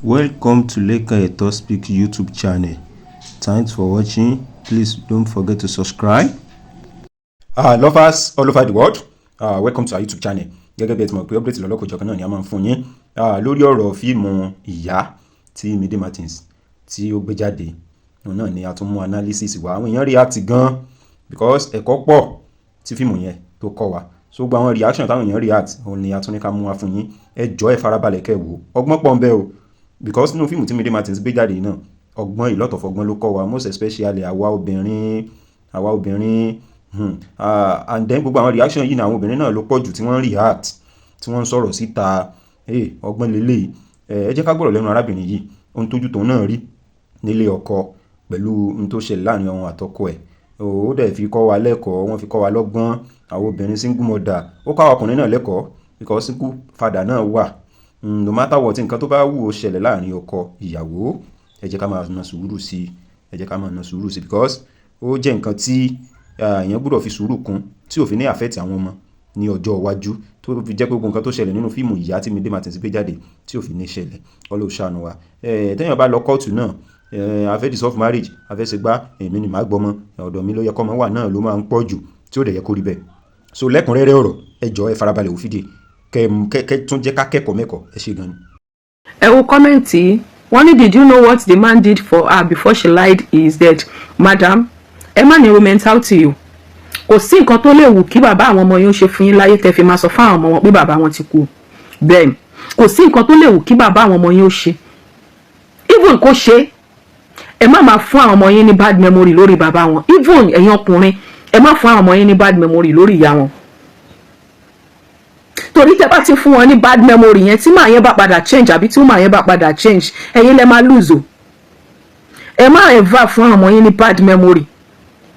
Welcome to Lekan Eto Speak YouTube channel. Thanks for watching. Please don't forget to subscribe. Lovers all over the world, welcome to our YouTube channel. Gẹ́gẹ́ bí ẹ ti mọ̀ pé update lọ́lọ́kọ̀ọ́jọ̀kan náà ni a máa ń fún yín lórí ọ̀rọ̀ fíìmù Ìyá tí Mide Martins tí ó gbé jáde, òun náà ni a tún mú analysis wá. Àwọn èèyàn react gan because ẹ̀kọ́ pọ̀ tí fíìmù yẹn tó kọ́ wa. So gbogbo àwọn reaction táwọn èèyàn react, òun ni a tún ní ká mú wá fún yín. Ẹ jọ̀ọ́, ẹ farabalẹ̀ kẹ́ wò, ọgbọ́n pọ̀ ń bẹ o, because nínú fíìmù tí Mide Martins gbé jáde náà, ọgbọ́n ìlọ́tọ̀ fọgbọ́n ló kọ́ wa, most especially àwa obìnrin, àwa obìnrin. And then gbogbo àwọn reaction yìí ní àwọn obìnrin náà ló pọ̀ jù tí wọ́n ń react, tí wọ́n ń sọ̀rọ̀ síta. Ọgbọ́n lélẹ́yìí. Ẹ jẹ́ ká gbọ́rọ̀ lẹ́nu arábìnrin yìí, ohun tójú tòun náà rí nílé ọkọ pẹ̀lú ohun tó ṣẹlẹ̀ láàrin òun àtọkọ ẹ̀. Ó dẹ̀ fi kọ́ wa lẹ́kọ̀ọ́, wọ́n fi kọ́ wa lọ́gbọ́n, àwọn obìnrin single mother. Ó kọ́ àwọn ọkùnrin náà lẹ́kọ̀ọ́ because single father náà wà. No matter what, nǹkan tó bá wù ó ṣẹlẹ̀ láàrin ọkọ ìyàwó, ẹ jẹ́ ká máa na sùúrù sí i. Ẹ jẹ́ ká máa na sùúrù sí i because ó jẹ́ nǹkan tí èèyàn gbọ́dọ̀ fi sùúrù kún tí ò fi ní affect àwọn ọmọ ní ọjọ́ iwájú, tó fi jẹ́ pé gbogbo nǹkan tó ṣẹlẹ̀ nínú fíìmù Ìyá tí Mide Martins gbé jáde tí ò fi ní ṣẹlẹ̀. Ọlọ́run ṣàánú wa. Téèyàn bá lọ kóòtù náà, a fẹ́ dissolve marriage, a fẹ́ ṣe gbá, èmi ni màá gbọ́mọ, ọ̀dọ̀ mi ló yẹ kọ́mọ wà náà ló máa ń pọ̀ jù, tí ó dẹ̀ yẹ kó rí bẹ́ẹ̀. So lẹ́kùnrẹ́rẹ́ ọ̀rọ̀, ẹ jọ̀ọ́, ẹ farabalẹ̀ wò fídíò kẹ kẹ tún jẹ́ ká kẹ́kọ̀ọ́ mẹ́kọ̀ọ́. Ẹ ṣé gan ni. Ẹ wo comment, wọ́n ní, "Did you know what the man did for her before she lied he is dead?" Madam, ẹ má ní irú mentality o. Kò sí nǹkan tó lè wù kí bàbá àwọn ọmọ yín ó ṣe fún yín láyé tẹ́ fi máa sọ fún àwọn ọmọ wọn pé bàbá wọn ti kú. Bẹ́ẹ̀ ni, kò sí nǹkan tó lè wù kí bàbá àwọn ọmọ yín ó ṣe, even kó ṣe, ẹ má máa fún àwọn ọmọ yín ní bad memory lórí bàbá wọn. Even ẹ̀yin ọkùnrin, ẹ má fún àwọn ọmọ yín ní bad memory lórí ìyá wọn, torí tẹ́ bá ti fún wọn ní bad memory yẹn, tí màá yẹn bá padà change àbí tí màá yẹn bá padà change, ẹ̀yin lẹ máa lose o. Ẹ má ever fún àwọn ọmọ yín ní bad memory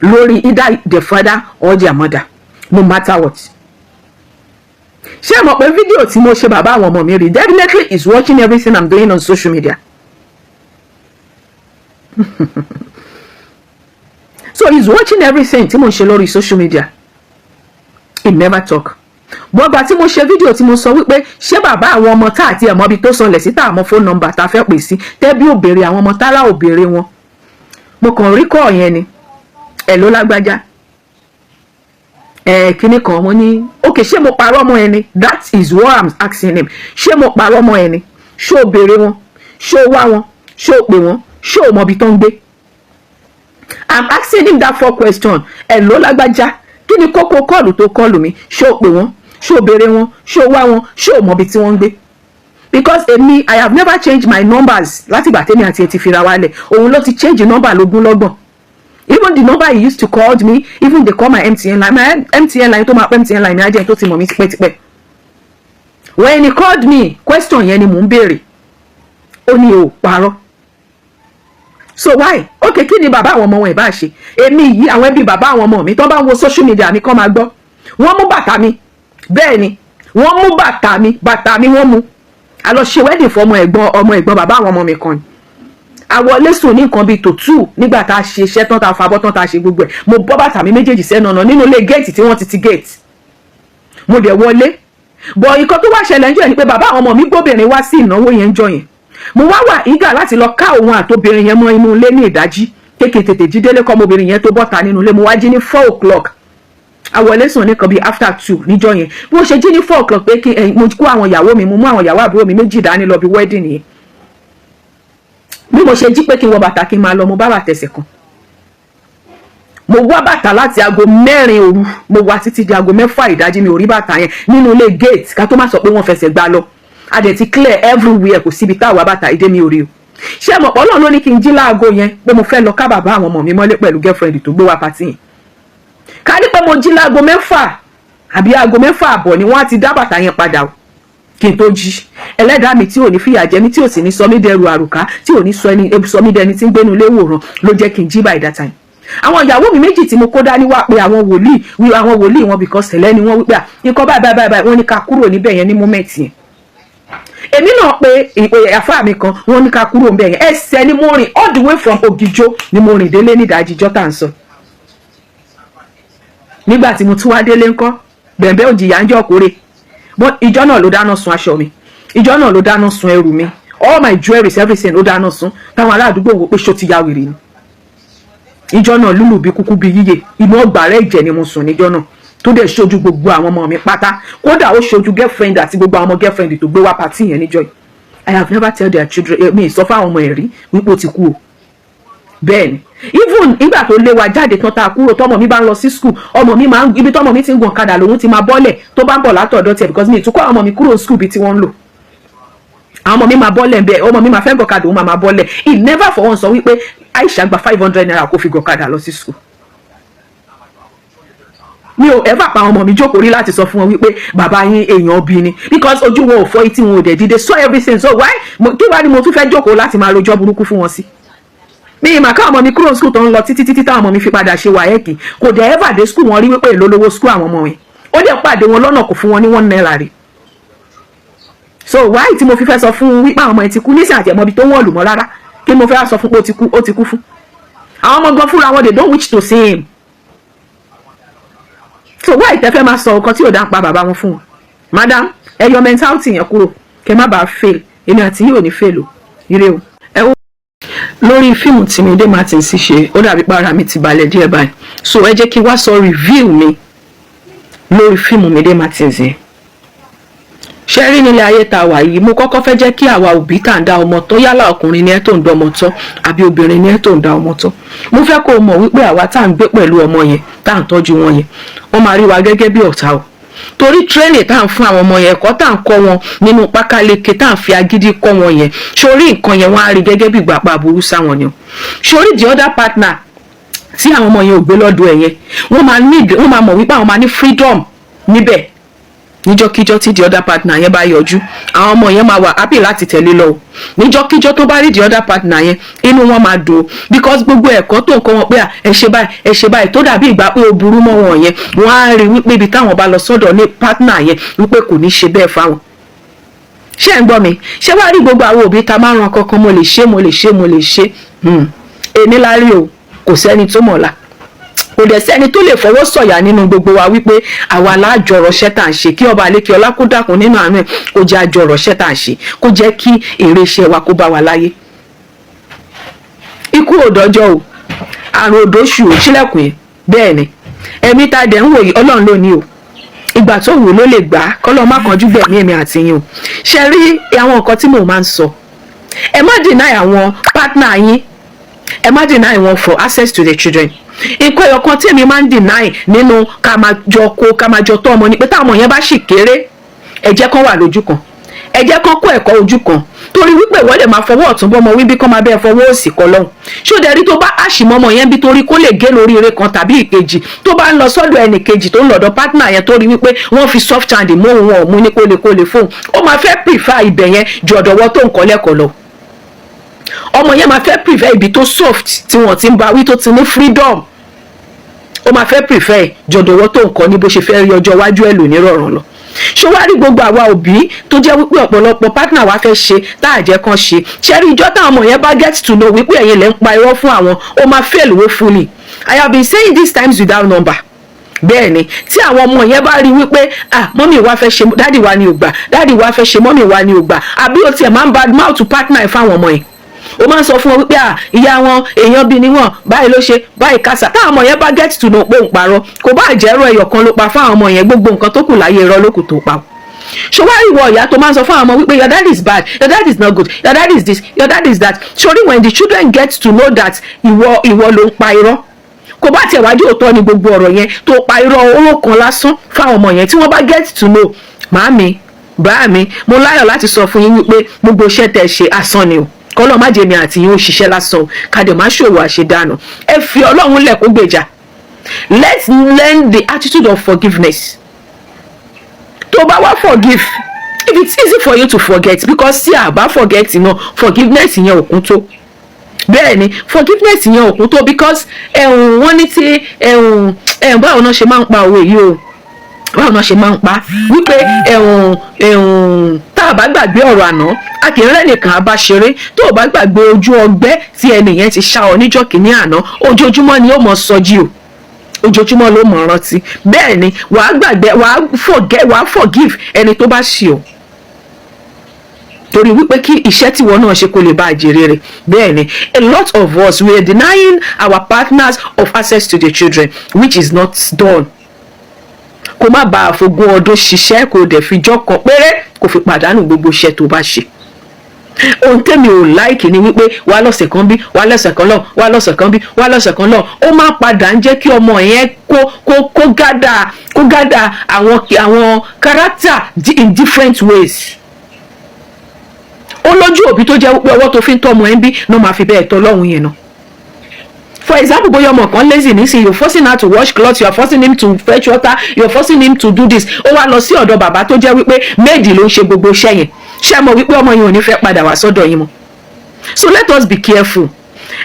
lórí either the father or their mother, no matter what. Ṣé ẹ mọ̀ pé fídíò tí mo ṣe, bàbá àwọn ọmọ mi rí? Definitely is watching everything I'm doing on social media. So he's watching everything tí mo ṣe lórí social media. He never talk. Gbọ́gbà tí mo ṣe fídíò tí mo sọ wípé ṣé bàbá àwọn ọmọ tá àti ẹ̀mọ́ ibi tó sọlẹ̀ sí, tá àmọ́ phone number tá a fẹ́ pè sí, tẹ́bí ò béèrè àwọn ọmọ, tára ò béèrè wọn, mo kàn rí kọ́ yẹn ni ẹ̀ ló lágbájá ẹ̀ kíní kan. Mo ní, "Ok, ṣé mo parọ́ mọ́ ẹni?" That is what I'm asking him. Ṣé mo parọ́ mọ́ ẹni? Ṣé o béèrè wọn? Ṣé o wá wọn? Ṣé o pè wọn? Ṣé o mọ ibi tó ń gbé? I'm asking him that four question. Ẹ̀ ló lágbájá, kí ni kókó call tó call mi? Ṣé o pè wọ́n? Ṣé o béèrè wọn? Ṣé o wá wọn? Ṣé o mọ ibi tí wọ́n ń gbé? Because èmi, I have never changed my numbers látìgbà tèmi àti ẹ ti fira wálẹ̀. Òun ló ti change number lógún lọ́gbọ̀n. Even the number he used to call me, even they call my MTN line, my MTN line tó máa pẹ́ MTN line mi á jẹ́ tó ti mọ̀ mí tipẹ́tipẹ́. When he called me, question yẹn ni mò ń béèrè. Ó ní o parọ́. So why? Okay, kí ni bàbá àwọn ọmọ wọn ẹ̀ bá ṣe? Èmi yìí, àwọn ẹbí bàbá àwọn ọmọ mi tó bá ń wo social media mi kọ́ máa gbọ́, wọ́n mú bàtà mi. Bẹ́ẹ̀ ni, wọ́n mú bàtà mi. Bàtà mi wọ́n mú. A lọ ṣe wedding fún ọmọ ẹ̀gbọ́n, ọmọ ẹ̀gbọ́n bàbá àwọn ọmọ mi kan ni. Àwọlé sùn ní nǹkan bíi tòtú. Nígbà tá a ṣe iṣẹ́ tán, tá a fabọ́ tán, tá a ṣe gbogbo ẹ̀, mo bọ́ bàtà mi méjèèjì sẹ́nu ọ̀nà nínú ilé géètì tí wọ́n ti ti géètì. Mo dẹ̀ wọlé bọ̀. Nǹkan tó wá ṣẹlẹ̀ ń jọ ni pé bàbá àwọn ọmọ mi gbóbìnrin wá sí ìnáwó yẹn ń jọ yẹn. Mo wá wà eager láti lọ ká òun àtobìnrin yẹn mọ́ inú ilé ní ìdájí kéèké, tètè jí délé kọ́ ọmọbìnrin yẹn tó bọ́ta nínú ilé. Mo wá jí ní 4 o'clock. Àwọlé sùn ní kan bíi after 2 níjọ́ yẹn. Bí mo ṣe jí ní 4 o'clock pé kí ẹ mo kó àwọn ìyàwó mi, mo mú àwọn ìyàwó àbúrò mi méjì dání lọ bí wedding yẹn. Bí mo ṣe jí pé kí n wọ bàtà kí n máa lọ, mo bá bàtà ẹsẹ̀ kan. Mo wá bàtà láti aago 4 òru, mo wá títí di aago 6 ìdájí, mi ò rí bàtà yẹn nínú ilé gate. Ká tó má sọ pé wọ́n fẹsẹ̀ gbá lọ, a dẹ̀ ti clear everywhere, kò síbi táwa bàtà ìdé, mi ò rí o. Ṣé mọ̀ pé Ọlọ́run ló ní kí n jí láago yẹn pé mo fẹ́ lọ ká bàbá àwọn ọmọ mi mọ́lé pẹ̀lú girlfriend tó gbé wá party yẹn? Ká ní pé mo jí láago 6 àbí aago 6:30 ni wọ́n á ti dá bàtà yẹn padà o kí n tó jí. Ẹlẹ́dàá mi tí ò ní fìyà jẹ mí, tí ò sì ní sọ mí dẹrù àrùká, tí ò ní sọ ẹni sọ mí dẹni tí ń gbénu ilé wòran, ló jẹ́ kí n jí by that time. Àwọn ìyàwó mi méjì tí mo kó dání wá pé àwọn wòlíì wí, àwọn wòlíì wọn, because tẹ̀lẹ́ ni wọ́n, wípé à nǹkan báyìí báyìí báyìí, wọ́n ní ká kúrò níbẹ̀ yẹn ní moment yẹn. Èmi náà pé ìpè àfáà mi kan, wọ́n ní ká kúrò níbẹ̀ yẹn. Ẹsẹ̀ ni mo rìn all the way from Ògìjó ni mo rìn délé nídàájí jọ́ tá à ń sọ. Nígbà tí mo tún wá délé ńkọ́, bẹ̀ẹ̀bẹ̀ òjìyà ń jọ kórè. Ìjọ náà ló dáná sun aṣọ mi, ìjọ náà ló dáná sun ẹrù mi. All my jewelries, everything, ó dáná sun. Táwọn ará àdúgbò wò pé ṣó ti ya wèrè ni. Ìjọ náà lúlù bí kúkú bí yíyè, inú ọgbà rẹ̀ ẹ̀jẹ̀ ni mo sùn níjọ́ náà, tó dẹ̀ ṣojú gbogbo àwọn ọmọ mi pátá. Kódà ó ṣojú girlfriend àti gbogbo àwọn ọmọ girlfriend tó gbé wá party yẹn níjọ́ yìí. I have never tell their children, mi sọ fáwọn ọmọ ẹ̀ rí wípé ó ti kú o. Bẹ́ẹ̀ ni, even nígbà tó lé wa jáde tán, tá a kúrò, tọmọ mi bá ń lọ sí school, ọmọ mi máa ń, ibi tọmọ mi ti ń gun ọ̀kadà lòun ti máa bọ́lẹ̀ tó bá ń bọ̀ látọ̀dọ̀ tiẹ̀, because mi ìtúkọ̀ àwọn ọmọ mi kúrò school bí tí wọ́n ń lò. Àwọn ọmọ mi máa bọ́lẹ̀ ń bẹ́ẹ̀, ọmọ mi máa fẹ́ gọ̀kadà, òun máa bọ́lẹ̀. He never for once sọ wípé Aisha, gba ₦500 kó fi gọ̀kadà lọ sí school. Mi ò ever pa àwọn ọmọ mi jókòó rí láti sọ fún wọn wípé bàbá yín èèyàn bí ni, because ojú wọn ò fọ́, etí wọn ò dẹ̀ dídé, so everything. So why, kí wàá ni mo tún fẹ́ jókòó láti máa rojọ́ burúkú fún wọn sí? Mi ìmọ̀ káwọn ọmọ mi kúrò school tó ń lọ títí títí táwọn ọmọ mi fi padà ṣe WAEC, kò dẹ̀ ever dé school wọn rí wípé èló lówó school àwọn ọmọ yẹn. Ó dẹ̀ pàdé wọn lọ́nà, kò fún wọn ní ₦1 rí. So why tí mo fi fẹ́ sọ fún wípé àwọn ọmọ yẹn ti kú nísìnyí, àti ẹ̀mọ́bi tó wọ́n lù mọ́ rárá? Kí mo fẹ́ sọ fún pé ó ti kú, ó ti kú fún? Àwọn ọmọ gan fúnra wọn, they don't wish to see him. So why tẹ́ fẹ́ máa sọ nǹkan tí ò dá ń pa bàbá wọn fún wọn? Madam, ẹ yọ mentality yẹn kúrò, kẹ́ má bàa fail. Èmi àti yìí ò ní fail o. Ire o. Ẹ wo lórí fíìmù tí Mide Martins ṣe, ó dàbí para mi ti balẹ̀ díẹ̀ báyìí. So ẹ jẹ́ kí wá sọ review mi lórí fíìmù Mide Martins yẹn. Ṣe rí nílé ayé tá a wà yìí, mo kọ́kọ́ fẹ́ jẹ́ kí àwa òbí tá à ń dá ọmọ tọ́, yálà ọkùnrin ni ẹ́ tó ń dá ọmọ tọ́ àbí obìnrin ni ẹ́ tó ń dá ọmọ tọ́, mo fẹ́ kó o mọ̀ wípé àwa tá à ń gbé pẹ̀lú ọmọ yẹn, tá à ń tọ́jú wọn yẹn, wọ́n máa rí wa gẹ́gẹ́ bí ọ̀tá o, torí training tá à ń fún àwọn ọmọ yẹn, ẹ̀kọ́ tá à ń kọ́ wọn nínú pákáleke, tá à ń fi agídí kọ́ wọn yẹn, sórí nǹkan yẹn, wọ́n á rí gẹ́gẹ́ bí ìgbà pa aburú sáwọn ni o. Sórí the other partner tí àwọn ọmọ yẹn ò gbé lọ́dọ̀ ẹ̀ yẹn, wọ́n máa ní, wọ́n máa mọ̀ wípé àwọn máa ní freedom níbẹ̀. Níjọ́kíjọ́ tí the other partner yẹn bá yọjú, àwọn ọmọ yẹn máa wà happy láti tẹ̀lé lọ o. Níjọ́kíjọ́ tó bá rí the other partner yẹn, inú wọn máa dùn o, because gbogbo ẹ̀kọ́ tó ń kọ́ wọn pé à ẹ ṣe báyìí, ẹ ṣe báyìí, tó dàbí ìgbà pé ó burú mọ́ wọn yẹn, wọ́n á rí wípé ibi táwọn bá lọ sọ́dọ̀ ní partner yẹn, wípé kò ní ṣe bẹ́ẹ̀ fáwọn. Ṣé ẹ̀ ń gbọ́ mi? Ṣé wàá rí gbogbo àwọn òbí ta máa ń ran kankan, mo lè ṣe, mo lè ṣe, mo lè ṣe, èmi la rí o. Kò sẹ́ni tó mọ̀la, kò dẹ̀ sẹ́ni tó lè fọwọ́ sọ̀yà nínú gbogbo wa wípé àwa lájọrọ̀ ṣẹ́ tá à ń ṣe. Kí ọba àlékè ọlá kó dákun nínú àánú ẹ̀, kó jẹ́ àjọrọ̀ ṣẹ́ tá à ń ṣe, kó jẹ́ kí èrè iṣẹ́ wa kó bá wa láyé. Ikú ò dọ́jọ́ o, àrùn òdòṣù ò sílẹ̀kùn yẹn. Bẹ́ẹ̀ ni, ẹ̀mí tá a dẹ̀ ń wò yìí, Ọlọ́run ló ní o. Ìgbà tó wù ló lè gbà á. Kọ́lọ́ má kánjú gbẹ̀mí èmi àti yín o. Ṣe rí àwọn nǹkan tí mò ń máa ń sọ, ẹ má deny àwọn partner yín, ẹ má deny wọn for access to the children. Nǹkan ẹyọ kan tí èmi máa ń deny nínú ká máa jọ kó ká máa jọ tọ́ ọmọ ni pé táwọn ọmọ yẹn bá sì kéré, ẹ jẹ́ kán wà lójú kan, ẹ jẹ́ kán kó ẹ̀kọ́ ojú kan, torí wípé ìwọ lè máa fọwọ́ ọ̀tún bọ́mọ wí bí kán máa bẹ́ẹ̀ fọwọ́ òsì kọ́ lọ́hùn. Ṣó rí tó bá àṣìmọ́ ọmọ yẹn bí, torí kó lè gé lórí eré kan tàbí ìkejì, tó bá ń lọ sọ́dọ̀ ẹnì kejì, tó ń lọ́dọ̀ partner yẹn, tó rí wípé wọ́n fi soft hand mú òun, wọn ò mú ní kólekóle fóun, ó máa fẹ́ prefer ibẹ̀ yẹn ju ọ̀dọ̀wọ́ tó ń kọ́ lẹ́kọ̀ọ́ lọ. Ọmọ yẹn máa fẹ́ prefer ibi tó soft, tí wọ́n ti ń bá wí, tó ti ní freedom. Ó máa fẹ́ prefer jọ̀dọ̀wọ́ tó ń kọ́ ní bó ṣe fẹ́ rí ọjọ́ iwájú ẹ̀ lò nírọ̀rùn lọ. Ṣó wá rí gbogbo àwa òbí tó jẹ́ wípé ọ̀pọ̀lọpọ̀ partner wa fẹ́ ṣe tá à jẹ́ kan ṣe, ṣe rí ìjọ́ táwọn ọmọ yẹn bá get to know wípé ẹ̀yin lẹ́ ń pa irọ́ fún àwọn, ó máa fail woefully. I have been saying this times without number. Bẹ́ẹ̀ ni, tí àwọn ọmọ yẹn bá rí wípé, ah, mummy wa fẹ́ ṣe, daddy wa ni ò gbà, daddy wa fẹ́ ṣe, mummy wa ni ò gbà, àbí o tiẹ̀ máa ń bad mouth partner ẹ̀ fáwọn ọmọ yẹn, o máa ń sọ fún wọn wípé, ah, ìyá wọn èèyàn bíi níwọ̀n báyìí ló ṣe báyìí kásá, táwọn ọmọ yẹn bá get to know pé òun parọ́, kò bá jẹ́rọ ẹyọ kan ló pa fáwọn ọmọ yẹn, gbogbo nǹkan tó kù láyé, irọ́ ló kù tó pa. Ṣọwá ìwọ ìyá tó máa ń sọ fún àwọn ọmọ wípé your dad is bad, your dad is not good, your dad is this, your dad is that, sorry, when the children get to know that ìwọ ló ń pa irọ́, kò bá tiẹ̀ wájú òótọ́ ni gbogbo ọ̀rọ̀ yẹn tó pa irọ́ owó kan lásán fáwọn ọmọ yẹn, tí wọ́n bá get to know, màámi, bá mi, mo láyọ̀ láti sọ fún yín wípé gbogbo iṣẹ́ tẹ́ ṣe, asán ni o. Kọ́lọ́ má jẹ́ mi àti yín ó ṣiṣẹ́ lásán o, kàdé má ṣòwò àṣedànù. Ẹ fi Ọlọ́run lẹ̀ kó gbèjà. Let's learn the attitude of forgiveness. Tó bá wá forgive, if it's easy for you to forget, because tí a bá forget náà, forgiveness yẹn ò kún tó. Bẹ́ẹ̀ ni, forgiveness yẹn ò kún tó, because ẹ̀hún wọ́n ní tí ẹ̀hún ẹ̀hún, báwo náà ṣe máa ń pa òwe yìí o, báwo náà ṣe máa ń pa wípé ẹ̀hún ẹ̀hún, tá a bá gbàgbé ọ̀rọ̀ àná, a kì í rẹ́nìkan a bá ṣeré. Tó o bá gbàgbé ojú ọgbẹ́ tí ẹnìyẹn ti ṣá ọ níjọ́ kìíní àná, ojoojúmọ́ ni ó mọ̀ sọjí o, ojoojúmọ́ ló mọ̀ rántí. Bẹ́ẹ̀ ni, wàá gbàgbé, wàá forget, wàá forgive ẹni tó bá ṣì ọ́. Torí wípé kí iṣẹ́ tíwọ náà ṣe kó lè bá a jèrè rẹ̀. Bẹ́ẹ̀ ni, a lot of us, we are denying our partners of access to the children, which is not done. Kó má bàa fogún ọdún ṣiṣẹ́, kó dẹ̀ fi jọ́ kan péré kó fi pàdánù gbogbo iṣẹ́ tó bá ṣe. Ohun tẹ́mi ò like ni wípé wà lọ́sẹ̀ kan bí, wà lọ́sẹ̀ kan lọ, wà lọ́sẹ̀ kan bí, wà lọ́sẹ̀ kan lọ. Ó máa padà ń jẹ́ kí ọmọ yẹn kó gather àwọn character in different ways. Ó lójú òbí tó jẹ́ wípé ọwọ́ tó fi ń tọ́ ọmọ ẹ̀ ń bí ló máa fi bẹ́ẹ̀ tọ́ lọ́hùn yẹn náà. For example, bóyá ọmọ kan lazy nísìnyí, you forcing her to wash cloth, you are forcing him to fetch water, you are forcing him to do this. Ó wá lọ sí ọ̀dọ̀ bàbá tó jẹ́ wípé maid ló ń ṣe gbogbo iṣẹ́ yẹn. Ṣé mọ̀ wípé ọmọ yẹn ò ní fẹ́ padà wá sọ́dọ̀ yín mọ́? So let us be careful.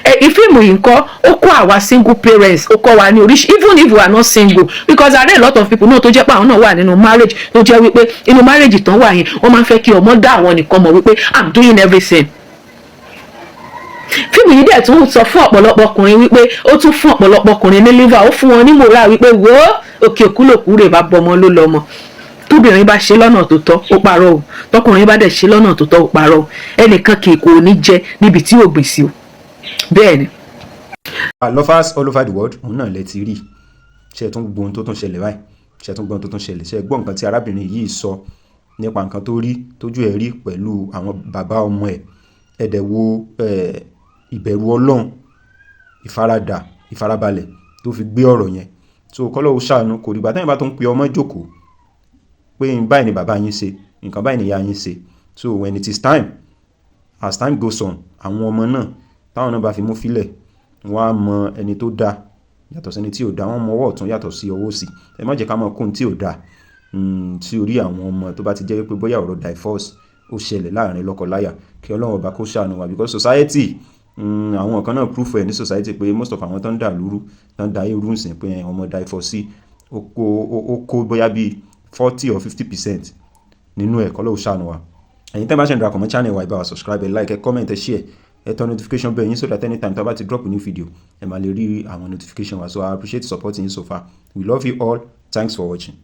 Ẹ ìfíìmù yìí ńkọ́, ó kọ́ àwa single parents, ó kọ́ wa ní oríṣi, even if we are not single, because I know a lot of people náà tó jẹ́ pé àwọn náà wà nínú marriage, tó jẹ́ wípé inú marriage tán wà yẹn, wọ́n máa ń fẹ́ kí ọmọ dá àwọn nìkan mọ̀ wípé "I'm doing everything." Fíìmù yìí dẹ̀ tún sọ fún ọ̀pọ̀lọpọ̀ ọkùnrin wípé, ó tún fún ọ̀pọ̀lọpọ̀ ọkùnrin ní liver, ó fún wọn ní moral wípé, wo, òkè òkú lòkú rè bá bọmọ ló lọmọ. Tóbìnrin bá ṣe lọ́nà tó tọ́, ó parọ́ o. Tọkùnrin bá dẹ̀ ṣe lọ́nà tó tọ́, ó parọ́ o. Ẹnìkan kì í kò ní jẹ níbi tí ò gbìn sí o. Bẹ́ẹ̀ ni. Lovers all over the world, òun náà lẹ ti rí. Ṣe tún gbọ́ ohun tó tún ṣẹlẹ̀ báyìí? Ṣe tún gbọ́ ohun tó tún ṣẹlẹ̀? Ṣe gbọ́ nǹkan tí arábìnrin yìí sọ nípa nǹkan tó rí, tójú ẹ̀ rí pẹ̀lú àwọn bàbá ọmọ ẹ̀? Ẹ dẹ̀ wo ìbẹ̀rù Ọlọ́run, ìfaradà, ìfarabalẹ̀ tó fi gbé ọ̀rọ̀ yẹn. So kọ́lọ́hun ṣàánú. Kò dìgbà tẹ́yìn bá tó ń pe ọmọ jókòó pé báyìí ni bàbá yín ṣe nǹkan, báyìí ni ìyá yín ṣe. So when it is time, as time goes on, àwọn ọmọ náà, táwọn náà bá fi mú fílẹ̀, wọ́n á mọ ẹni tó dáa yàtọ̀ sẹ́ni tí ò dáa. Wọ́n mọ ọwọ́ ọ̀tún yàtọ̀ sí ọwọ́ òsì. Ẹ má jẹ́ ká máa kóhun tí ò dáa sí orí àwọn ọmọ tó bá ti jẹ́ pé bóyá ọ̀rọ̀ divorce ó ṣẹlẹ̀ láàrin lọ́kọláya. Kí Ọlọ́run Ọba kó ṣàánú wa, because society, àwọn kan náà proof ẹ̀ ní society pé most of àwọn tó ń dà lúrú, tó ń da irú ń sìn pé ọmọ divorce, ó kó bóyá bíi 40 or 50% nínú ẹ̀. Kọ́lọ́hun ṣàánú wa. Ẹ̀yin tẹ́ bá ṣe ń darapọ̀ mọ́ channel wa, ẹ bá wa subscribe, ẹ like, ẹ comment, ẹ share, ẹ turn notification bell yín, so that anytime tá a bá ti drop new video, ẹ máa lè rí àwọn notification wa. So I appreciate supporting you so far. We love you all. Thanks for watching.